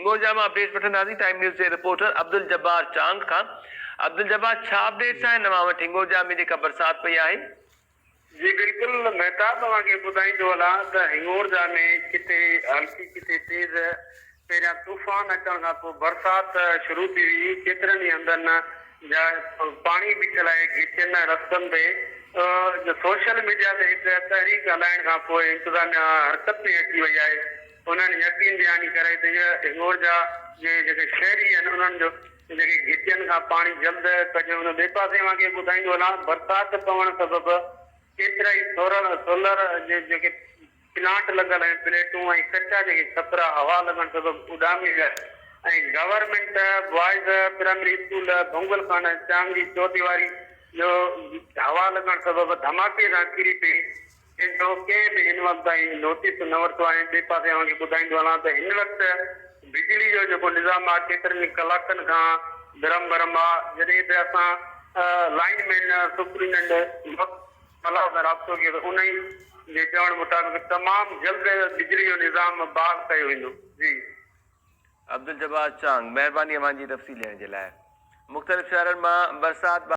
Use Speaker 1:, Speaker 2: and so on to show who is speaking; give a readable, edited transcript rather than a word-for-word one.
Speaker 1: هنگورجا مان اپڊيٽس وٺنداسين time news جي رپورٽر عبدالجبار چانگ کان. عبدالجبار ڇا اپڊيٽس آهن اوهان وٽ هنگورجا ۾ جيڪا برسات پئي آهي؟
Speaker 2: جي بلڪل مهتاب اوهان کي ٻڌائيندو هلان ته هنگورجا ۾ ڪٿي هلڪي ڪٿي تيز پهريان طوفان اچڻ کان پوء برسات شروع ٿي هئي ڪيترن ئي هنڌن جا پاڻي بيٺل آهي گهٽين ۽ رستن تي جو سوشل ميڊيا تي هڪ تحريڪ هلائڻ کان پوء انتظاميا حرڪت ۾ اچي وئي آهي انهن يقين دهاني ڪرائي ته هنگورجا جي جيڪي شهري آهن انهن جو جيڪي گهٽين کان پاڻي جلد ڪڍيو ويندو. ٻئي پاسي اوهان کي ٻڌائيندو هلان برسات پوڻ سبب ڪيترائي سولر جي جيڪي پلانٽ لڳل ۽ پليٽون ۽ ڪچا جيڪي ڇپرا هوا لڳڻ سبب اڏامي ويا ۽ government boys primary school Bhangal Khan Chang جي چوديواري جو هوا لڳڻ سبب ڌماڪي سان ڪري پئي. جنهن جو ڪنهن به هن وقت تائين نوٽيس نه ورتو آهي، ٻئي پاسي اوهان کي ٻڌائيندو هلان ته هن وقت بجلي جو جيڪو نظام آهي ڪيترن ئي ڪلاڪن کان درهم برهم آهي، جڏهن به اسان لائين مين سپرنٽينڊنٽ ملاح سان رابطو ڪيو ته انهي جي چوڻ مطابق تمام جلد بجلي جو نظام بحال ڪيو ويندو. جي.
Speaker 1: عبدالجبار چانگ مهرباني اوهان جي تفصيل ڏيڻ جي لاء. مختلف شهرن مان برسات.